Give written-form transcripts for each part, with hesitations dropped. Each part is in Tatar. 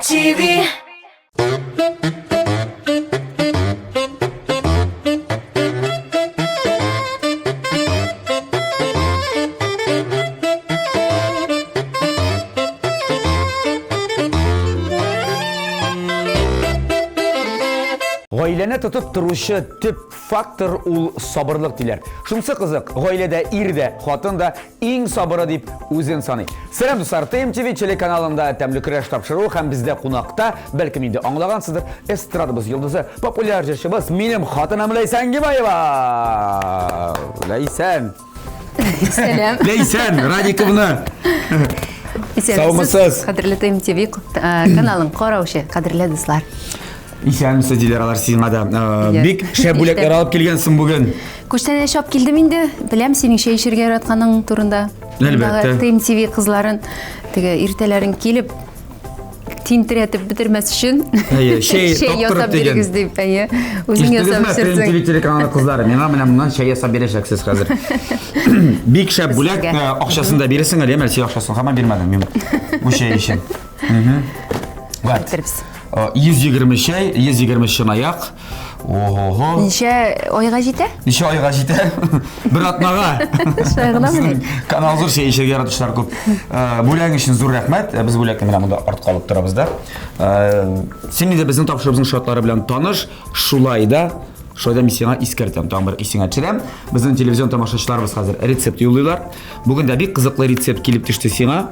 TV. Гаиләне тотып торучы төп фактор ул сабырлык диләр. Шунысы кызык, гаиләдә ир дә, хатын да иң сабыры дип үзен саный. Сәлам дуслар, ТМТВ телеканалында Тәмле көрәш тапшыруы һәм бездә кунакта, бәлкем инде аңлагансыздыр, эстрадабыз йолдызы, популяр җырчыбыз, минем хатыным Ләйсән Гимаева. Ләйсән. Сәлам. Ләйсән Радиковна. Саумысыз. Кадерле ТМТВ э, каналын караучы, кадерле дуслар. Исәнмесез диләр алар сиңа да. Э, бик шәп бүләкләр алып килгәнсең бүген. Күчтәнәч алып килдем инде. Беләм синең чәй эчәргә яратканың турында. Әлбәттә. ТМТВ кызларын теге иртәләрен килеп тинтерәтеп бетермәс өчен. Әйе, чәй ясап бирегез дип, әйе. Үзең ясап эчерсең. ТМТВ телеканалы кызлары, миңа менә моннан чәй ясап бирәчәксез хәзер. Бик шәп бүләк, э, акчасын да бирәсең әле, әмма син акчасын һаман бирмәдең мин бу чәй өчен. Бетербез. 120 чәй, 120 чынаяк. Ого-го. Ничә айга җитә? Ничә айга җитә? Бер атнага. Шулай гынамыни? Канал зур, чәй эчәргә яратучылар күп. Бүләк өчен зур рәхмәт. Без бүләкне менә монда артка алып торабыз да. Син инде безнең тапшыруыбызның шартлары белән таныш. Шулай да Шулай да мин сиңа искәртәм, тагын бер исеңә төшерәм. Безнең телевизион тамашачыларыбыз хәзер рецепт юллыйлар. Бүген дә бик кызыклы рецепт килеп төште сиңа.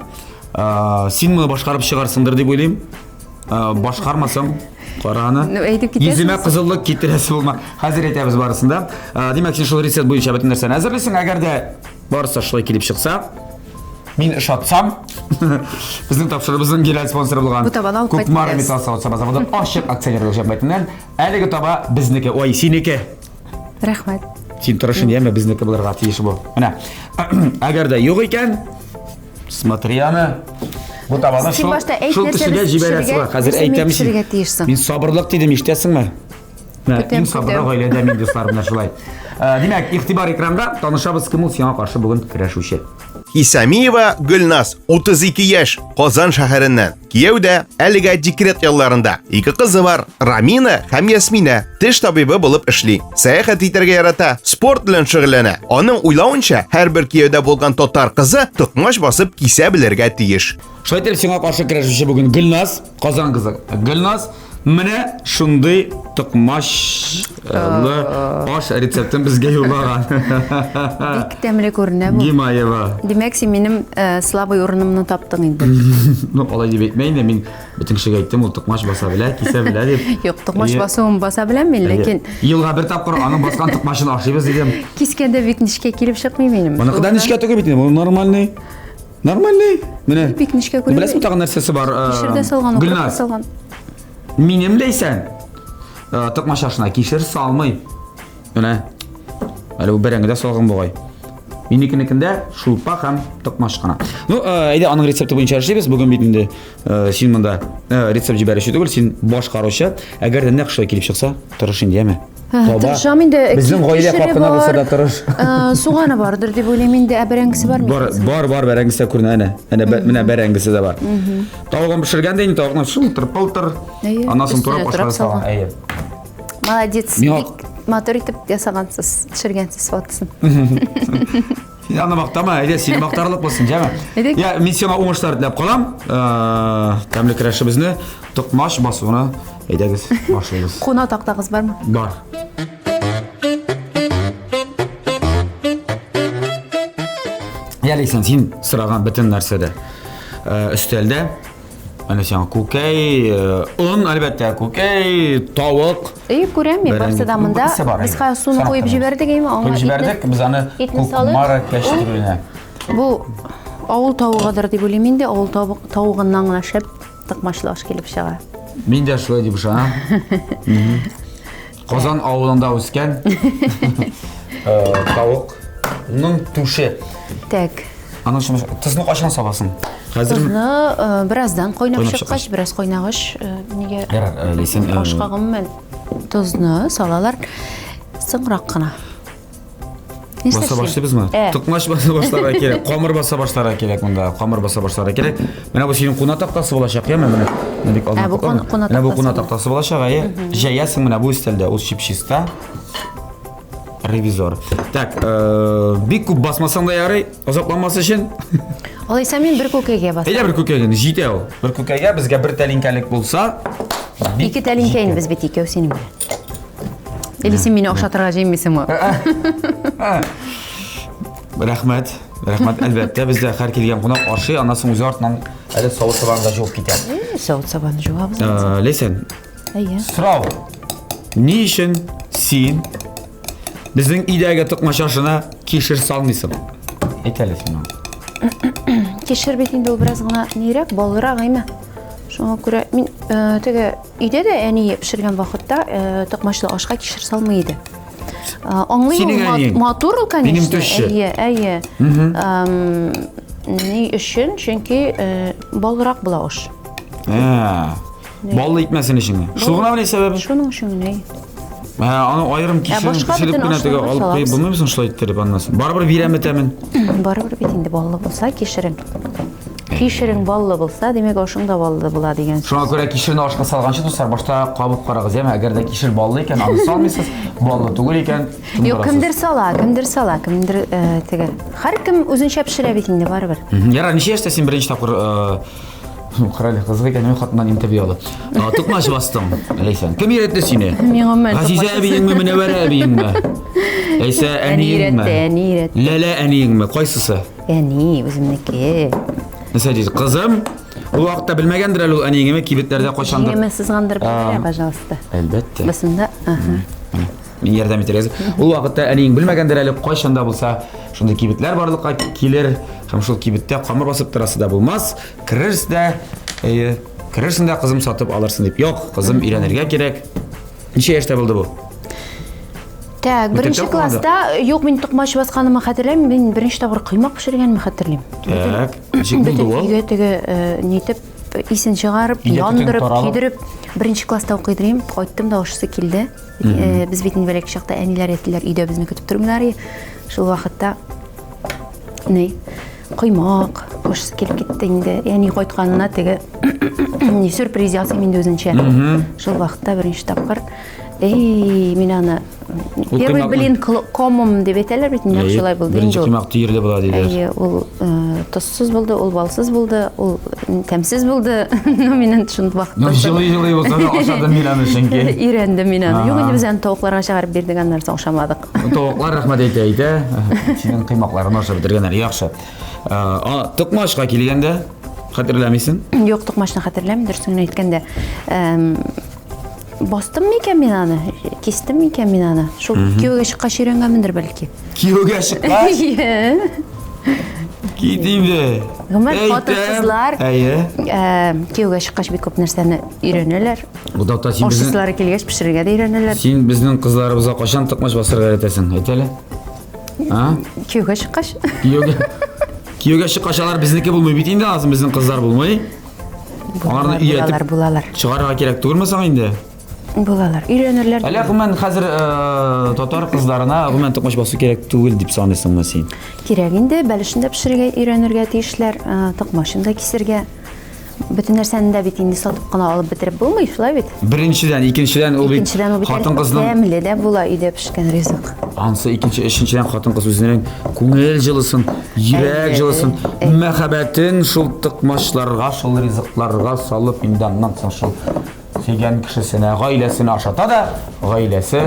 Син моны башкарып чыгарсыңдыр дип уйлыйм. Башкармасам, кара аны. Ну, әйтеп китәсең. Йөземә кызыллык китерәсе булма. Хәзер әйтәбез барысын да. Димәк, син шул рецепт буенча бөтен нәрсәне әзерлисең. Әгәр дә барысы шулай килеп чыкса, мин ошатсам, безнең тапшыруыбызның генераль спонсоры булган Бу табаны алып кайтып Кукмара китәбез. металл савыт-саба заводы ачык акционерлык җәмгыятеннән әлеге таба безнеке, ой, синеке. Рәхмәт. Син тырышын, яме, безнеке булырга тиеш бу. Менә. Әгәр дә юк икән, Смотри аны. Бу табаны Син шул, башта әйт, шул нәрсә кешегә без җибәрәсе бар. пешерергә- Хәзер нәрсә мин әйтәм пешерергә тиешсең? Мин сабырлык дидем, ишетәсеңме? Менә Көтәм, иң сабырлы көтәм. гаиләдә мин дуслар менә шулай. Э, Димәк, игътибар экранга, танышабыз кем ул сиңа каршы бүген көрәшүче. Хисамиева Гөлназ, 32 яшь, Казан шәһәреннән. Кияүдә, әлегә декрет ялларында. Ике кызы бар, Рамина һәм Ясминә. Теш табибы булып эшли. Сәяхәт итәргә ярата, спорт белән шөгыльләнә. Аның уйлавынча, һәрбер кияүдә булган татар кызы токмач басып кисә белергә тиеш. Шулай итеп, сиңа каршы көрәшүче бүген Гөлназ, Казан кызы. Гөлназ менә шундый токмачлы аш рецептын безгә юллаган. Бик тәмле күренә бу. Гимаева. Димәк, син минем э, слабый урынымны таптың инде. Ну, алай дип әйтмә инде, мин бөтен кешегә әйттем, ул токмач баса белә, кисә белә дип. Юк, токмач Әйе. басуын баса беләм мин, ләкин Елга бер тапкыр аның баскан токмачын ашыйбыз дидем. кискәндә бик нечкә килеп чыкмый минем. Моныкы да нечкә түгел бит инде, бу нормальный. Нормальный. Менә. Бик нечкә күренми. Беләсеңме тагын нәрсәсе бар? Э, Кишер дә салган, укроп та Гөлназ. салган. Минем Ләйсән э, токмач ашына кишер салмый. Менә. Әле бу бәрәңге дә салган бугай. Минекенекендә шулпа һәм токмач кына. Ну, э, әйдә аның рецепты буенча эшлибез. Бүген бит инде э, син монда э, рецепт җибәрүче түгел, син башкаручы. Әгәр дә нәкъ шулай килеп чыкса, тырыш инде, яме. Таба. Тырышам инде. Безнең гаилә Кишере хакына булса да бар, тырыш. Суганы бардыр дип уйлыйм инде. Ә бәрәңгесе бармы? Бар, бар, бар, бәрәңгесе дә күренә әнә. Әнә менә бәрәңгесе дә бар. Тавыгын пешергән дә инде тавыкны шылтыр пылтыр. Әйе, Аннан соң өстенә турап турап ашарга салган. салган. Әйе. Молодец. Миңа- Бик матур итеп ясагансыз, төшергәнсез фотосын. Син аны мактама, әйдә сине мактарлык булсын, җәме. Әйдә. Я, мин сиңа уңышлар теләп калам. Э, Тәмле көрәшебезне токмач басуына әйдәгез башлыйбыз. Куна тактагыз бармы? Бар. Я, Ләйсән, син сораган бөтен нәрсә дә э, өстәлдә. Менә сиңа күкәй, э, он, әлбәттә, күкәй, тавык. Әйе, күрәм мин, барысы да монда. Бөтенесе бар, Без әйе. хәзер суны Санап куеп тормыйбыз. җибәрдек, әйме, аңа Куеп җибәрдек, без аны итне салып, Кукмара кәчтүренә. Бу авыл тавыгыдыр дип уйлыйм инде, авыл тавыгыннан гына шәп тыкмачлы аш килеп чыга. Мин дә шулай дип ышанам. Казан авылында үскән э, тавыкның түше. Так. Аның өчен тозны кайчан саласың? Хәзер Тозны э, бераздан кайнап Кайнап чыккач, бераз кайнагач, э, нигә Ярар, э, Ләйсән, э, ашка гомумән тозны салалар соңрак кына. Нәрсә Баса эшлим? башлыйбызмы? Ә. Токмач баса башларга кирәк, камыр баса башларга кирәк монда, камыр баса башларга кирәк. Менә бу синең куна тактасы булачак, яме менә. Менә бик Ә, бу алдан куна Менә бу тактасы куна була. тактасы булачак, әйе. Җәясең менә бу өстәлдә, ул чип-чиста. Ревизор. Так, э, бик күп басмасаң да ярый, озакламас өчен. Алайса мин бер күкәйгә басам. Әйдә бер күкәйгә, җитә ул. Бер күкәйгә безгә бер тәлинкәлек булса, бик Ике тәлинкә инде без бит икәү синең белән. Или син мине ошатырга җыенмыйсыңмы? Рәхмәт. Рәхмәт, әлбәттә, бездә һәр килгән кунак ашый, аннан соң үзе артыннан әле савыт-сабаны да жуып китә. Савыт-сабаны жуабыз. Э, Ләйсән, Әйе. сорау. Ни өчен син безнең өйдәге токмач ашына кишер салмыйсың? Әйт әле син миңа. Кишер бит инде ул бераз гына нирәк, баллырак, әйме? Шуңа күрә мин э, теге Өйдә дә әни пешергән вакытта э, токмачлы ашка кишер салмый иде. Э, аңлыйм, Синең әниең? матур ул, конечно. Минем төшче. Әйе, әйе. Ни өчен? Чөнки э, баллырак була аш. Ә, баллы итмәсен өчен. Шул гына белән сәбәбе? Шуның өчен генә. әйе. Ә, аны аерым кишерен башка пешереп бөтен кенә теге ашларга алып куеп салабыз. булмыймы соң шулай иттереп аннан соң? Барыбер бирәме тәмен? Барыбер бит инде баллы булса кишерең. Кишерең баллы булса, димәк, ашың да баллы була дигән сүз. Шуңа күрә кишерне ашка салганчы, дуслар, башта кабып карагыз, яме? Әгәр дә кишер баллы икән, аны салмыйсыз, баллы түгел икән, Юк, кемдер сала, кемдер сала, кемдер э, теге. Һәркем үзенчә пешерә бит инде барыбер. Ярар, ничә яшьтә син беренче тапкыр э, Карале, кызык икән, мин хатыннан интервью алып. Токмач бастың, Ләйсән. Кем өйрәтте сине? Миңа мәл. Газизә әбиеңме, Мөнәвәрә әбиеңме? Әйсә әниеңме? Әни өйрәтте, әни өйрәтте. Ләлә әниеңме? Кайсысы? Әни, үземнеке. Нәрсә дисез? Кызым, ул вакытта белмәгәндер әле ул әниеңме кибетләрдә кайчандыр. Җиңемә сызгандырып бирә, пожалуйста. Әлбәттә. Басында, аһа. Мин ярдәм итәргә әзер. Ул вакытта әниең белмәгәндер әле кайчан да булса шундый кибетләр барлыкка килер һәм шул кибеттә камыр басып торасы да булмас. Керерсең дә, әйе, керерсең дә кызым сатып алырсың дип. Юк, кызым өйрәнергә кирәк. Ничә яшьтә булды бу? Так, Мәктәптә беренче укыганда? класста, юк, мин токмач басканымы хәтерләмим, мин беренче тапкыр коймак пешергәнемне хәтерлим. Так, ничек булды Бөтен ул? өйгә теге э, нитеп, исен чыгарып, Өйдә төтен яндырып, таралып. көйдереп, беренче класста укый идем, кайттым да ашысы килде. Э, Без бит инде бәләкәй чакта әниләр, әтиләр өйдә безне көтеп тормыйлар иде. Шул вакытта ни коймак ашысы килеп китте инде. Әни кайтканына теге ни сюрприз ясыйм инде үзенчә. Шул вакытта беренче тапкыр Эй, мин аны первый блин комом дип әйтәләр бит, нәкъ шулай булды инде. Беренче коймак төерле була диләр. Әйе, ул э, тозсыз булды, ул балсыз булды, ул тәмсез булды. Ну, мин инде шундый вакытта. Ну, җылый-җылый булса да ашадым мин аны чөнки. Өйрәндем мин аны. Юк, инде без аны тавыкларга чыгарып бирдек, аннан соң ашамадык. Тавыклар рәхмәт әйтә әйтә, синең коймакларны ашап бетергәннәр. Яхшы. Э, токмачка килгәндә хәтерләмисең? Юк, токмачны хәтерләмим, дөресен генә әйткәндә. Бастым микән мин аны? Кистем микән мин аны? Шул кияүгә чыккач өйрәнгәнмендер бәлки. Кияүгә чыккач? Кит инде. Гомумән, хатын-кызлар Әйе. Э, кияүгә чыккач бик күп нәрсәне өйрәнәләр. Бу дата син безнең Ашыслары килгәч пешерергә дә өйрәнәләр. Син безнең кызларыбызга кайчан токмач басырга өйрәтәсең? Әйт әле. А? Кияүгә чыккач. Кияүгә Кияүгә чыккач алар безнеке булмый бит инде, алсын безнең кызлар булмый. Аларны өйрәтеп булалар, булалар. Чыгарырга кирәк түгелме соң инде? Булалар. Өйрәнерләр. Әллә гомумән хәзер э, татар кызларына гомумән токмач басу кирәк түгел дип саныйсыңмы син? Кирәк инде, бәлешен дә пешерергә өйрәнергә тиешләр, э, токмачын да кисергә. Бөтен нәрсәне дә бит инде сатып кына алып бетереп булмый, шулай бит? Беренчедән, икенчедән ул бит Икенчедән ул бит хатын-кызның тәмле дә була өйдә пешкән ризык. Ансы икенче, өченчедән хатын-кыз үзенең күңел җылысын, йөрәк җылысын, мәхәббәтен шул токмачларга, шул ризыкларга салып, инде аннан соң шул сөйгән кешесенә, гаиләсенә ашата да, гаиләсе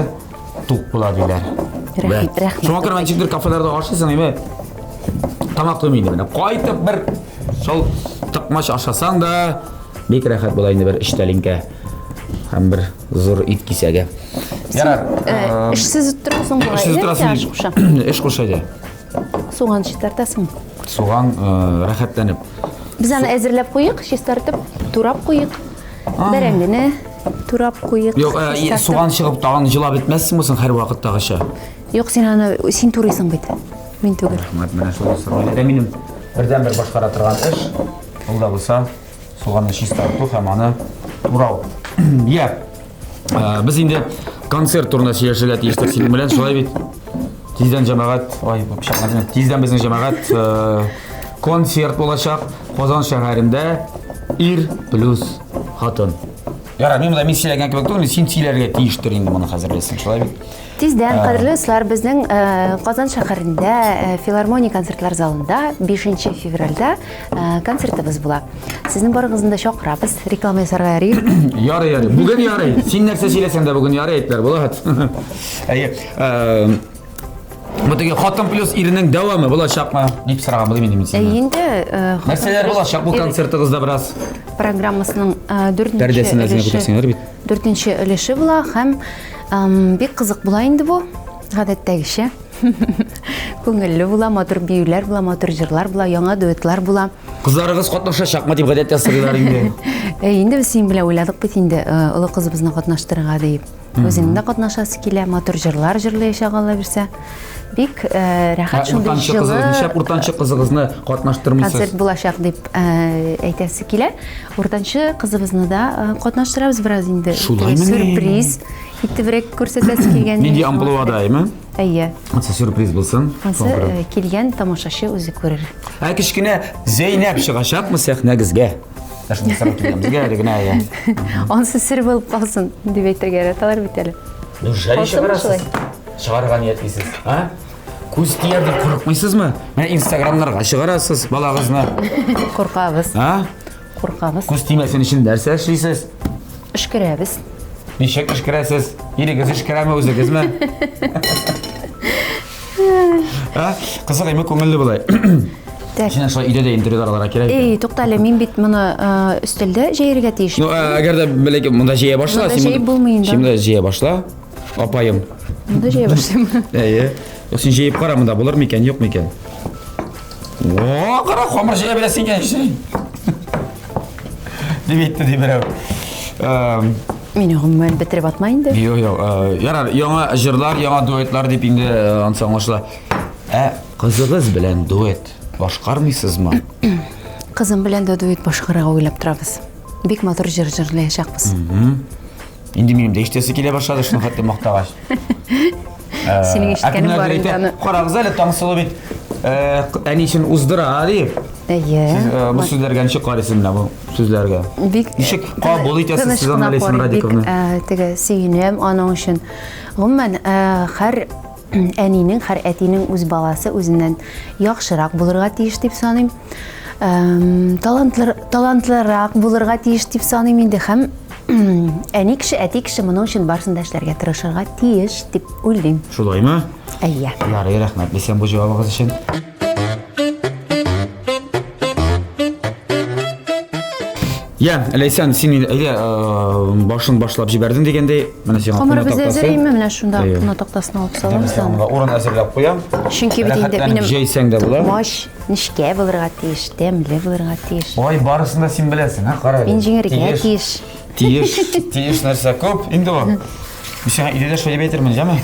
тук була диләр. Рәхмәт, рәхмәт. Шуңа күрә ничектер кафеларда ашыйсың, әйме? Тамак туймый инде менә. Кайтып бер шул токмач ашасаң да, бик рәхәт була инде бер өч тәлинкә һәм бер зур ит кисәге. Ярар. Э, эшсез утырасың бугай. Эшсез утырасың. Эш куша. Эш куша иде. Суган чистартасың. Суган э, рәхәтләнеп. Без аны әзерләп куйык, чистартып, турап куйык. Бәрәңгене турап куйык. Юк, э, суган чыгып тагын җылап бетмәссеңме соң һәрвакыттагыча? Юк, син аны син турыйсың бит. Мин түгел. Рәхмәт, менә шул сорау. Әле минем бердәнбер башкара торган эш, ул да булса суганны чистарту һәм аны турау. Я, Э, без инде концерт турында сөйләшергә тиештек синең белән, шулай бит? Тиздән җәмәгать, ай, пычакны, тиздән безнең җәмәгать э, концерт булачак Казан шәһәрендә ир плюс хатын. Ярар, мин монда мин сөйләгән кебек түгел, син сөйләргә тиештер инде моны хәзерләсең, шулай бит? Тиздән, кадерле дуслар, безнең э, Казан шәһәрендә э, филармония концертлар залында 5 февральдә э, концертыбыз була. Сезнең барыгызны да чакырабыз. Реклама ясарга ярый. Ярый, ярый. Бүген ярый. Син нәрсә сөйләсәң дә бүген ярый әйттеләр, була. Әйе. Бу теге хатын плюс иренең дәвамы булачакмы? Дип сораган булыйм инде мин синнән. Инде Нәрсәләр булачак бу концертыгызда бераз? Программасының дүртенче Пәрдәсен әзенә күтәрсәңнәр бит. Дүртенче өлеше була һәм бик кызык була инде бу, гадәттәгечә. Күңелле була, матур биюләр була, матур җырлар була, яңа дуэтлар була. Кызларыгыз катнашачакмы дип гадәттә сорыйлар инде. Инде без синең белән уйладык бит инде, олы кызыбызны катнаштырырга дип. Үзенең дә катнашасы килә, матур җырлар җырлаячак Алла бирсә. Бик э, рәхәт шундый уртанчы кызыгыз, нишләп уртанчы кызыгызны катнаштырмыйсыз? Концерт булачак дип э, әйтәсе килә. Уртанчы кызыбызны да э, катнаштырабыз бераз инде. Шулаймыни? Сюрприз итебрәк күрсәтәсе килгән. Нинди амплуада, әйме? Әйе. Ансы сюрприз булсын. Ансы килгән тамашачы үзе күрер. Ә кечкенә Зәйнәп чыгачакмы сәхнәгезгә? Ә шуны сорап килгән безгә әле генә әйе. Ансы сер булып калсын дип әйтергә яраталар бит әле. Неужели чыгарасыз? Чыгарырга ниятлисез, а? Күз тияр дип курыкмыйсызмы? Менә инстаграмнарга чыгарасыз балагызны. Куркабыз. А? Куркабыз. Күз тимәсен өчен нәрсә эшлисез? Өшкерәбез. Ничек өшкерәсез? Ирегез өшкерәме, үзегезме? А? Кызык, әйме күңелле болай. Так. Син шулай өйдә дә интервью алырга кирәк. Эй, тукта әле, мин бит моны э, өстәлдә җәергә тиеш. Ну, ә, әгәр дә бәлки монда җәя башла, Монда җәеп булмый инде. Син монда җәя башла, апаем. Монда җәя башлыйм. Әйе. Юк, син җәеп кара монда булыр микән, юк микән? О, кара, хамыр җәя беләсең икән син. Дип әйтте ди берәү. Эм, Мине гомумән бетереп атма инде. Юк, юк. Э, ярар, яңа җырлар, яңа дуэтлар дип инде э, ансы аңлашыла. Ә кызыгыз белән дуэт башкармыйсызмы? Кызым белән дә дуэт башкарырга уйлап торабыз. Бик матур җыр җырлаячакбыз. Инде минем дә ишетәсе килә башлады, шуны хәтле мактагач. Синең ишеткәнең бар инде аны. Карагыз әле, Таңсылу бит э, әнисен уздыра, дип. Әйе. Сез э, бу сүзләргә ничек карыйсыз менә бу сүзләргә? Бик ничек кабул итәсез сез аны, Ләйсән Радиковна? Бик теге сөенәм аның өчен. Гомумән, һәр әнинең, һәр әтинең үз баласы үзеннән яхшырак булырга тиеш дип саныйм. Талантлы, талантлырак булырга тиеш дип саныйм инде һәм әни кеше, әти кеше моның өчен барысын да эшләргә тырышырга тиеш дип уйлыйм. Шулаймы? Әйе. Ярый, рәхмәт Ләйсән бу җавабыгыз өчен. Я, Ләйсән, син инде әйдә э, башын башлап җибәрдең дигәндәй, менә сиңа Камыр куна без тактасы. әзер име, менә шунда Әйе. куна тактасын алып Менә салабыз. сиңа монда урын әзерләп куям. Чөнки бит инде Рәхәтләнеп минем җәйсәң дә була. токмач нечкә булырга тиеш, тәмле булырга тиеш. Ой, барысын да син беләсең, ha, кара әле. Мин җиңәргә тиеш. Тиеш, тиеш нәрсә күп. Инде ул. Мин сиңа өйдә дә шулай дип әйтермен, җәме?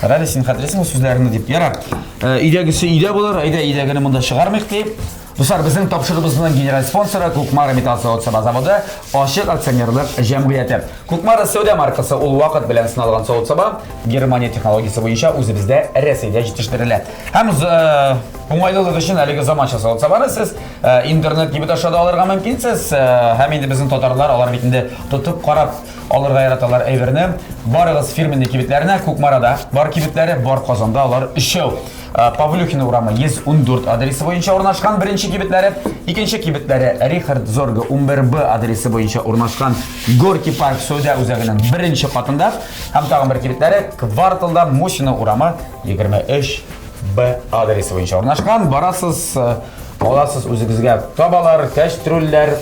Кара әле, син хәтерлисеңме сүзләрне дип. Ярар. Э, өйдәгесе өйдә булыр, әйдә өйдәгене монда чыгармыйк дип. Дуслар, безнең тапшыруыбызның генераль спонсоры Кукмара металл савыт-саба заводы ачык акционерлык җәмгыяте. Кукмара сәүдә маркасы ул вакыт белән сыналган савыт-саба Германия технологиясе буенча үзебездә Рәсәйдә җитештерелә. Һәм э, уңайлылык өчен әлеге заманча савыт-сабаны сез э, интернет кибет аша да алырга мөмкинсез. Э, һәм инде безнең татарлар алар бит инде тотып карап алырга яраталар әйберне. Барыгыз фирменный кибетләренә Кукмарада бар кибетләре, бар Казанда алар өчәү. Э, Павлюхина урамы 114 адресы буенча урнашкан беренче кибетләре, икенче кибетләре Рихард Зорга 11Б адресы буенча урнашкан Горки парк сәүдә үзәгенең беренче катында һәм тагын бер кибетләре кварталда Мусина урамы 23Б адресы буенча урнашкан. Барасыз, э, аласыз үзегезгә табалар, кәчтрүлләр,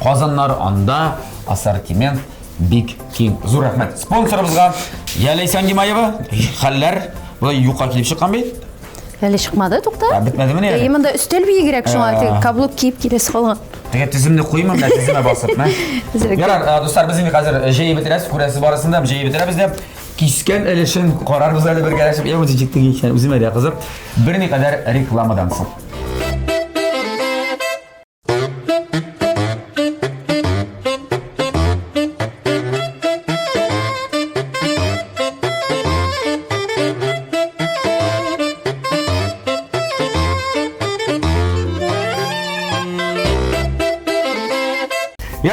казаннар, анда ассортимент бик киң. Зур рәхмәт спонсорыбызга. Я Ләйсән Гимаева, хәлләр болай юкка килеп чыккан бит. Әле чыкмады, тукта. Ә, бетмәдеме ни әле? Әйе, монда өстәл биегрәк, шуңа теге каблук киеп киләсе калган. Теге теземне куймам да, теземә басып, мә. Ярар, дуслар, без инде хәзер җәеп бетерәбез, күрәсез барысын да, җәеп бетерәбез дә. Кискән өлешен карарбыз әле бергәләшеп. Я, үзе җиктек икән, үземә дә кызык. Берникадәр рекламадан соң.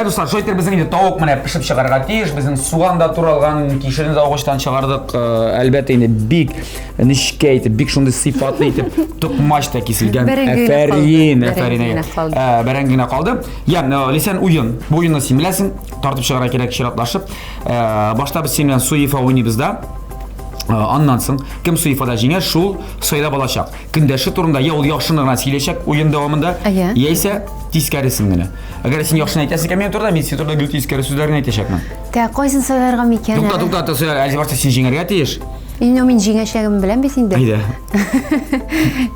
Я, дуслар, шулай итеп безнең инде тавык менә пешеп чыгарга тиеш. Безнең суган да туралган, кишерне дә агачтан чыгардык. Э, әлбәттә инде бик нечкә итеп, бик шундый сыйфатлы итеп токмач та киселгән. Әфәрин, әфәрин. Э, бәрәңге генә калды. Я, э, Лисән уен. Бу уенны син беләсең. Тартып чыгарга кирәк чиратлашып. Башта без синең белән Суефа уйныйбыз да. Аннан соң кем Суефада җиңә, шул сайлап алачак. Көндәше турында я ул яхшыны гына сөйләячәк уен дәвамында, яисә тискәресен генә. Әгәр син яхшыны әйтәсең икән минем турында, мин синең турында гел тискәре сүзләр генә әйтәчәкмен. Тә, кайсын сайларга микән? Тукта, тукта, тукта, әле башта син җиңәргә тиеш. Инде мин җиңәчәгемне беләм бит инде. Әйдә.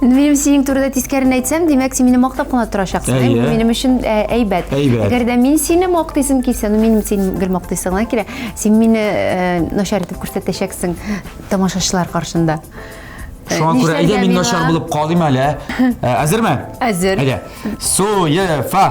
Минем синең турыда тискәрен әйтсәм, димәк, син мине мактап кына торачаксың. Әйе. Бу минем өчен э, әйбәт. Әйбәт. Әгәр дә мин сине мактыйсым килсә, ну минем син гел мактыйсың гына килә, син мине э, начар итеп күрсәтәчәксең тамашачылар каршында. Э, Шуңа күрә әйдә мин начар булып калыйм әле. Ә? Әзерме? Әзер. Әйдә. Суефа.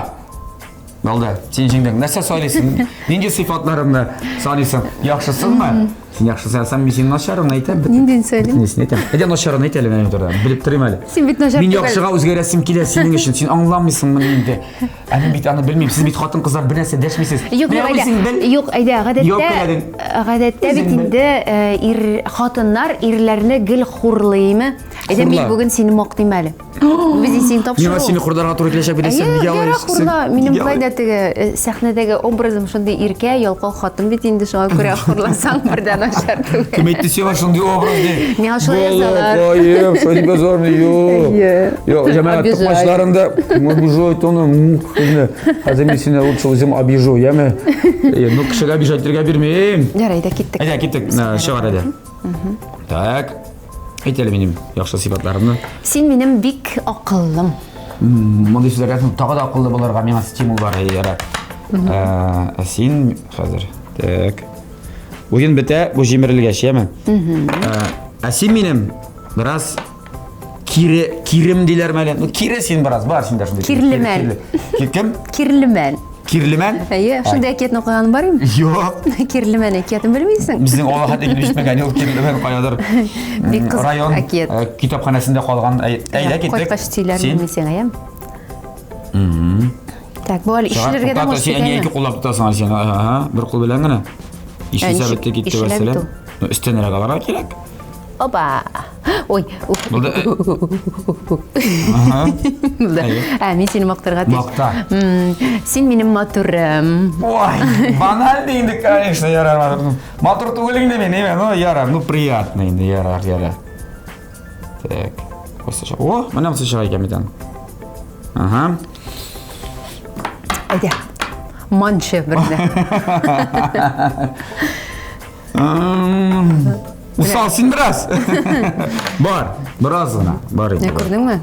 Булды. Син җиңдең. Нәрсә сайлыйсың? Нинди сыйфатларымны саныйсың? Яхшысынмы? Син яхшы сайласаң, мин синең начарыңны әйтәм. Ниндиен сөйлим? Нисен әйтәм. Әйдә начарын әйт әле минем турыда. Белеп торыйм әле. Син бит начар Мин яхшыга үзгәрәсем килә синең өчен. Син аңламыйсың моны инде. Ә мин бит аны белмим. Сез бит хатын-кызлар бер нәрсә дәшмисез. Юк, юк, әйдә. Юк, әйдә, гадәттә, гадәттә бит инде э, ир хатыннар ирләрне гел хурлыймы? Әйдә, мин бүген сине мактыйм әле. Без сине тапшыру. Миңа сине хурларга туры киләчәк бит, син нигә алай Ярар, хурла. Минем болай да теге э, сәхнәдәге образым шундый иркә, ялкау хатын бит инде, шуңа күрә хурласаң бер дә начар түгел. Кем әйтте сиңа шундый образ ди? Миңа шулай язалар. Балакаем, шулай дип язалар, юк. Юк, җәмәгать токмачларында обижают аны, хәзер мин сине лучше үзем обижу, яме? Ну, кешегә обижать итәргә бирмим. Ярар, әйдә киттек. Әйдә киттек, чыгар әйдә. Так. Әйт әле минем яхшы сыйфатларымны. Син минем бик акыллым. Мондый сүзләргә соң тагы да акыллы булырга миңа стимул бар, ярар. Ә син хәзер. Так. Уен бетә, бу җимерелгәч, яме? Ә син минем бераз кире, кирем диләрме әле? Ну, кире син бераз, бар синдә шундый. Кирлемән. Кем? Кирлемән. Кирлемән? Әйе, шундый әкиятне укыганың бар инде? Юк. Кирлемән әкиятен белмисең? Безнең авылга хәтта килеп җитмәгән ул Кирлемән каядыр. Бик кызык район әкият. Э, китапханәсендә калган. Әйдә киттек. Кайткач сөйләрмен мин сиңа, яме? Так, бу әле ишелергә дә может Син ике куллап тотасың син. Ага, бер кул белән генә. Ишелсә бетте китте вәссәлам. Ну, өстәнрәк алырга кирәк. Опа! Ой. Булды. Ага. Булды. Ә, мин сине мактарга тиеш. Макта. Син минем матурым. Ой, банальный инде, конечно, ярар. Матур түгел инде мин, әйме, ну ярар, ну приятно инде, ярар, ярар. Так. О, менә монысы чыга икән бит аның. Ага. Әйдә. Манчы берне. Усал син бераз. Бар, бераз гына. Бар инде. Күрдеңме?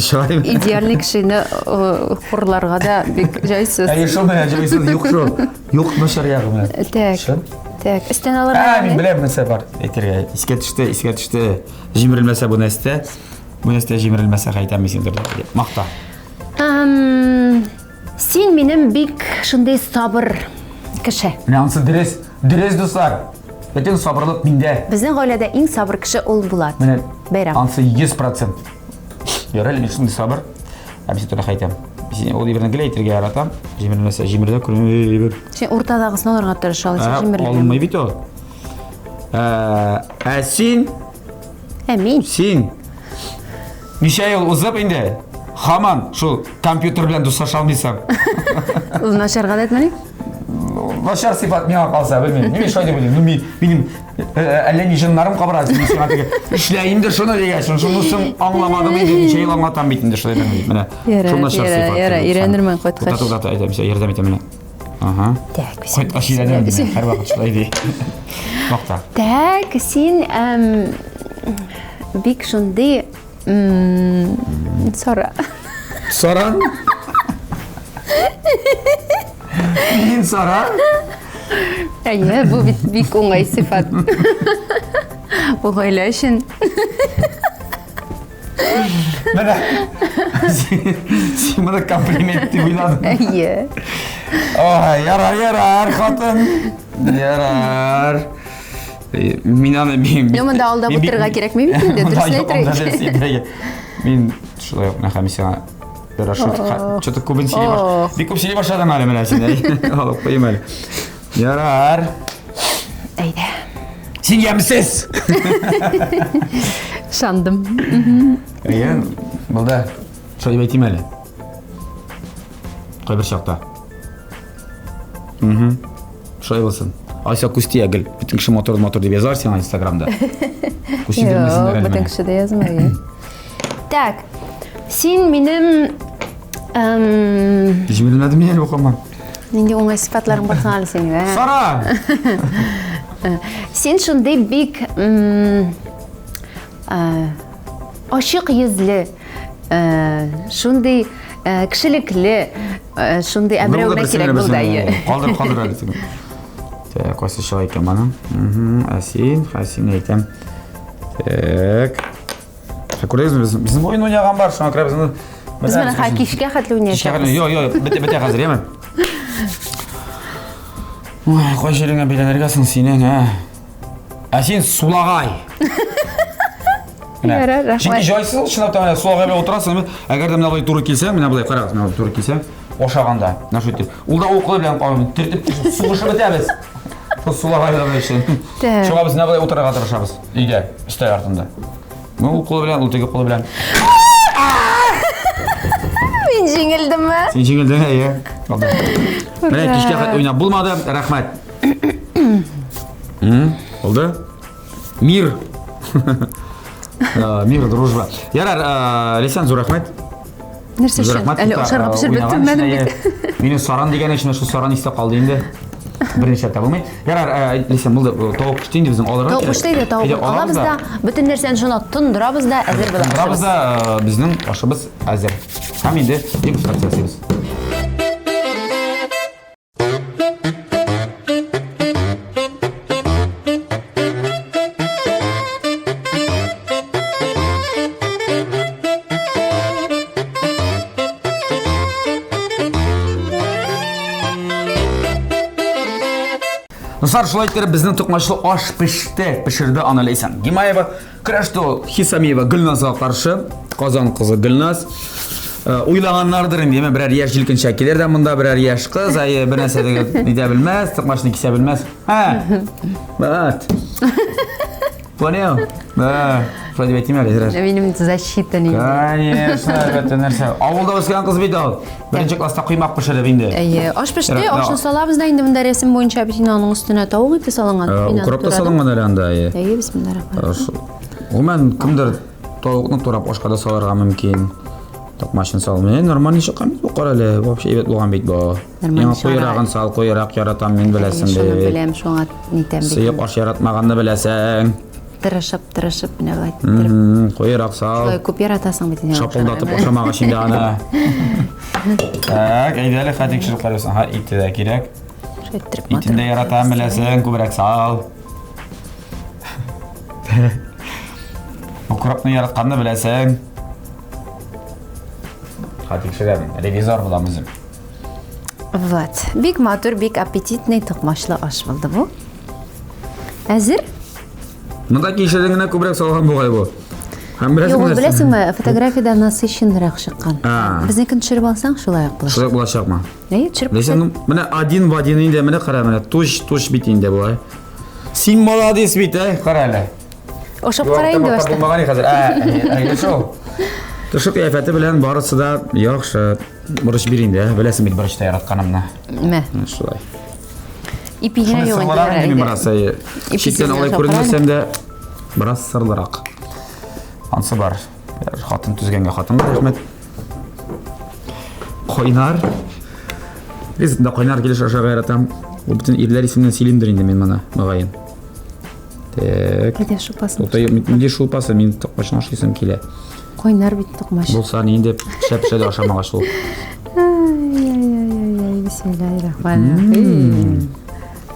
Шулай. Идеальный кешене э, хурларга да бик җайсыз. Әйе, шул менә җайсыз, юк шул. Юк начар ягы менә. Так. Так, өстән алырга. Ә, мин беләм нәрсә бар. Әйтергә. Искә төште, искә төште. Җимерелмәсә бу нәрсә. Бу нәрсә җимерелмәсә әйтәм мин сиңа. Макта. Син минем бик шундый сабыр кеше. Менә анысы дөрес. Дөрес, дуслар. Бөтен сабырлык миндә. Безнең гаиләдә иң сабыр кеше ул Булат. Менә Бәйрәм. Анысы 100%. Ярый, мин шундый сабыр. Ә мин туры әйтәм. Син ул әйберне гел әйтергә яратам. Җимерелмәсә, җимерелә күрмә әйбер. Син уртадагысын алырга тырыш, алайса җимерелә. Алынмый бит ул. Ә, ә син? Ә мин? Син Ничә ел узып инде, һаман шул компьютер белән дуслаша алмыйсың. Ул начар гадәтмени? Начар сыйфат миңа калса, белмим. Мин шулай дип уйлыйм. Ну, мин, минем э, э, әллә ни җыннарым кабара, мин сиңа теге эшлә инде шуны дигәч, шунысын аңламадым инде, ничә ел аңлатам бит инде шулай бит менә. Ярар, Шул начар ярар, сыйфат. ярар, өйрәнермен кайткач. Туктата, туктата, әйтәм, сиңа ярдәм итәм менә. Ага. Так, Кайткач өйрәнәм менә, һәрвакыт шулай ди. Макта. Так, син эм, бик шундый сара. Саран? Мин саран? Әйе, бу бит бик уңай сыйфат. Бу гаилә өчен. Менә син моны комплимент дип уйладың. Әйе. Ой, ярар, ярар, хатын. Ярар. Э, мин аны мин Ну, монда алдап утырырга кирәкми бит инде, дөресен әйтергә. Мин шулай ук менә сиңа. Хорошо. Что-то күбен сөйли баш. Бик күп сөйли башладың әле менә син. Алып куйым әле. Ярар. Әйдә. Син ямьсез. Шандым. Әйе, булды. Шулай дип әйтим әле. Кайбер чакта. Угу. Шулай булсын. Ася күз тия гел. Бөтен кеше матур матур дип язар сиңа Инстаграмда. Күз тидермәсеннәр әле. Бөтен кеше дә язмый. Так. Син минем Җимерелмәде мин әле укымам. Нинди уңай сыйфатларың бар соң әле синең, ә? Сара! Син шундый бик ачык йөзле, шундый кешелекле, шундый ә берәү генә кирәк булды әйе. Калдыр, калдыр әле син. Так, кайсы чыга икән моның? Ә син, ә син әйтәм. Так. Күрәсезме, без безнең уен уйнаган бар, шуңа күрә безнең Без моны хәзер кичкә хәтле уйнаячакбыз. Йо, йо, бетә, бетә хәзер, яме. Ой, кай җиреңә бәйләнергә соң синең, ә? Ә син сулагай. Ярар, рәхмәт. Чөнки җайсыз чынлап та менә сулагай белән утырасың, әгәр дә менә болай туры килсә, менә болай карагыз, менә туры килсә, ашаганда, менә шулай итеп. Ул да ул кулы белән калын, төртеп сугышып бетәбез. Шул сулагайлар өчен. Шуңа без менә болай утырырга тырышабыз өйдә, өстәл артында. Ну, ул кулы белән, ул теге кулы белән. Мин җиңелдемме? Син җиңелдең, әйе. Менә кичкә хәтле уйнап булмады. Рәхмәт. Булды? Мир. Мир, дружба. Ярар, Ләйсән, зур рәхмәт. Нәрсә өчен? Әле ашарга пешереп бетермәдем бит. Мине саран дигән өчен шул саран истә калды инде. Берничә тә булмый. Ярар, Ләйсән, булды. Тавык пеште инде безнең алырга. Тавык пеште инде, тавык алабыз да, бөтен нәрсәне шуна тондырабыз да, әзер була. Тондырабыз да, безнең ашыбыз әзер. Һәм инде дегустация ясыйбыз. Дуслар, шулай иттереп безнең токмачлы аш пеште, пешерде аны Ләйсән Гимаева. Көрәште ул Хисамиева Гөлназга каршы. Казан кызы Гөлназ. Э, уйлаганнардыр инде, әмма берәр яшь җилкенчәк килер дә монда берәр яшь кыз, әйе, бер нәрсә дә нидә белмәс, токмачны кисә белмәс. Һә. Вот. Понял? Да. Шулай дип әйтим әле, Зирәш. Минем защита нинди. Конечно, әлбәттә, нәрсә. Авылда үскән кыз бит ул. Беренче класста коймак пешереп инде. Әйе, аш пеште, Ярар, ашны салабыз да инде монда рәсем буенча бит инде аның өстенә тавык ите салынган. Э, Мин аны Укроп та турадым. салынган әле анда, әйе. Әйе, бисмиллаһир-рахманир-рахим. Гомумән, кемдер тавыкны турап ашка да салырга мөмкин. Токмачын сал. Менә нормальный чыккан бит бу кара әле. Вообще әйбәт булган бит бу. Нормальный Миңа куерагын сал, куерак яратам мин беләсең Шуны бит. беләм, шуңа нитәм бит. Сыек аш яратмаганны беләсең. Тырышып, тырышып менә болай иттереп. Куерак сал. Шулай күп яратасың бит инде. Шапылдатып ашамагач инде аны. Так, әйдә әле, хәтик тикшереп карыйбыз. Ага, ите дә кирәк. Шулай иттереп Итен дә яратам, беләсең, күбрәк сал. Укропны яратканны беләсең. Ха, тикшерәм. Ревизор булам үзем. Вот. Бик матур, бик аппетитный токмачлы аш булды бу. Әзер? Монда кишерен генә күбрәк салган бугай бу. Һәм беләсеңме? Юк, беләсеңме, фотографиядә насыщеннырак чыккан. Безнекен төшереп алсаң, шулай ук булачак. Шулай булачакмы? Әйе, төшереп. Ләйсән, ну, менә один в один инде, менә кара, менә туш, туш бит инде болай. Син молодец бит, әй, кара әле. Ошап кара инде башта. Булмаган хәзер. Ә, әйе шул. Тышы кыяфәте белән барысы да яхшы. Борыч бир инде, беләсең бит борычта яратканымны. Мә. Шулай. Ипи генә юк инде. Сырлырак инде бераз, әйе. Читтән алай күренмәсәм дә, бераз сырлырак. Ансы бар. Хатын төзгәнгә хатынга рәхмәт. Кайнар. Без дә кайнар килеш ашарга яратам. Ул бөтен ирләр исеменнән сөйлимдер инде мин моны, мөгаен. Так. Кайда шулпасы? Ул нинди шулпасы? Мин токмачны ашыйсым килә. Кайнар бит токмач. Булса нинди шәп-шәп ашамагач ул. Ай-яй-яй-яй, бисмиллаһир-рахманир-рахим.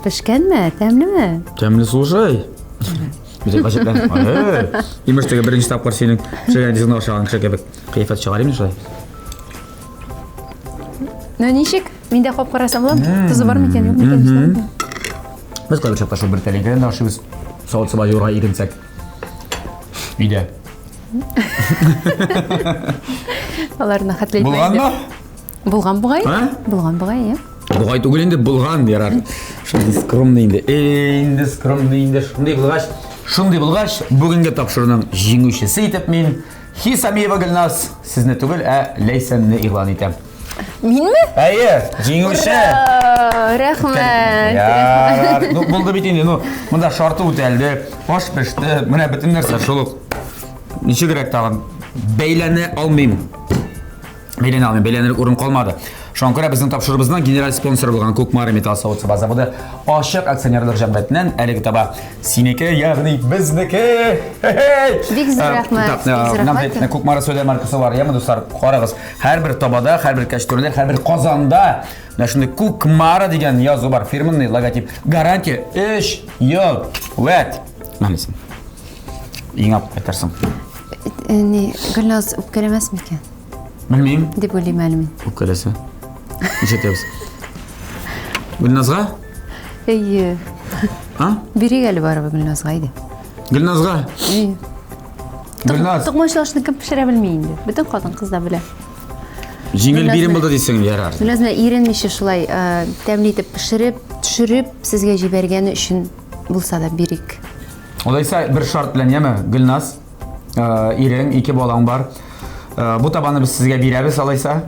Пешкәнме? Тәмлеме? Тәмле, слушай. Бик гаҗәпләнеп. Имеш теге беренче тапкыр синең пешергән ризыгыңны ашаган кеше кебек. Кыяфәт чыгарыйм шулай. Ну ничек? Мин дә кап карасам буламы? Тозы бар микән, юк микән? Без кайбер чакта шул бер тәлинкәдән дә ашыйбыз. Савыт-саба юырга иренсәк. Өйдә. Аларны хәтле Булганмы? Булган бугай. Булган бугай, иә. Бугай түгел инде, булган ярар. Шундый скромный инде. Эй, инде скромный инде. Шундый булгач, шундый булгач, бүгенге тапшыруның җиңүчесе итеп мин Хисамиева Гөлназ сезне түгел, ә Ләйсәнне игълан итәм. Минме? Әйе, җиңүче. Рәхмәт. Ярар. Ну, булды бит инде. Ну, монда шарты үтәлде, аш пеште. Менә бөтен нәрсә шул ук. Ничегрәк тагын? Бәйләнә алмыйм. Бәйләнә алмыйм, бәйләнерлек урын калмады. Шуңа күрә безнең тапшыруыбызның генераль спонсоры булган Кукмара металл савыт-саба заводы ачык акционерлык җәмгыятеннән әлеге таба синеке, ягъни безнеке. Бик зур рәхмәт. Бик зур рәхмәт. Кукмара сәүдә маркасы бар, яме дуслар, карагыз. Һәрбер табада, һәрбер кәчтүрдә, һәрбер казанда менә шундый Кукмара дигән язу бар, фирменный логотип. Гарантия 3 ел. Вәт. Менә син. Иң алып кайтарсың. Э, ни, Гөлназ үпкәләмәс микән? Белмим. Дип уйлыйм әле мин. Үпкәләсә. Нишләтәбез? Гөлназга? Әйе. А? Бирик әле барыбер Гөлназга иде. Гөлназга? Әйе. Гөлназ. Токмачлы ашны кем пешерә белми инде. Бөтен хатын-кыз да белә. Җиңел бирем булды дисең, ярар. Гөлназ менә иренмичә шулай э, тәмле итеп пешереп, төшереп сезгә җибәргәне өчен булса да бирик. Алайса бер шарт белән, яме, Гөлназ, э, ирең, ике балаң бар. Э, бу табаны без сезгә бирәбез, алайса.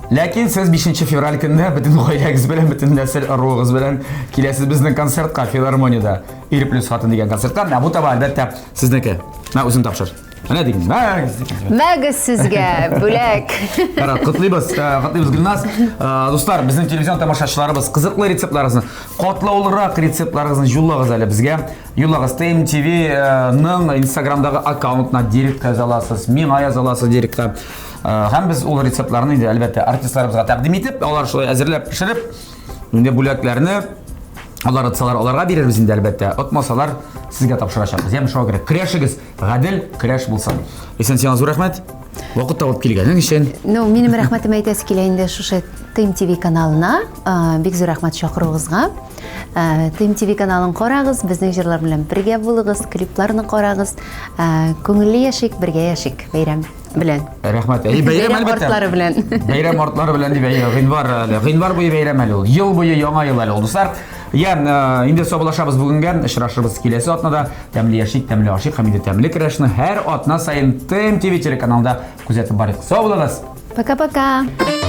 Ләкин сез 5 февраль көнне бөтен гаиләгез белән, бөтен нәсел ыруыгыз белән киләсез безнең концертка, филармониядә. Ир плюс хатын дигән концертка. Ә бу таба, әлбәттә, сезнеке. Мә, үзең тапшыр. Менә диген. Мәгез сезгә бүләк. Кара, котлыйбыз, э, котлыйбыз Гөлназ. Э, дуслар, безнең телевизион тамашачыларыбыз кызыклы рецептларыгызны, катлаулырак рецептларыгызны юллагыз әле безгә. Юллагыз TMTV э, ның Инстаграмдагы аккаунтына директка яза аласыз, миңа яза аласыз директка. Һәм без ул рецептларны инде әлбәттә артистларыбызга тәкъдим итеп, алар шулай әзерләп пешереп, инде бүләкләрне алар отсалар аларга бирербез инде әлбәттә. Отмасалар сезгә тапшырачакбыз. Ягъни шуңа күрә көрәшегез гадел көрәш булсын. Исән сиңа зур рәхмәт. Вакыт табып килгәнең өчен. Ну, минем рәхмәтем әйтәсе килә инде шушы Тим ТВ каналына. Бик зур рәхмәт чакыруыгызга. Тим ТВ каналын карагыз, безнең җырлар белән бергә булыгыз, клипларны карагыз. Күңелле яшик, бергә яшик бәйрәм белән. Рәхмәт. Әй, бәйрәм әлбәттә. Артлары белән. Бәйрәм артлары белән дип, әйе, гыйнвар әле. Гыйнвар буе бәйрәм әле ул. Ел буе яңа ел әле ул, дуслар. Я, инде саубуллашабыз бүгенгә. Очрашырбыз киләсе атнада. Тәмле яшик, тәмле ашыйк һәм инде тәмле көрәшне һәр атна саен ТМ ТВ телеканалында күзәтеп барыйк. Сау булыгыз. Пока-пока.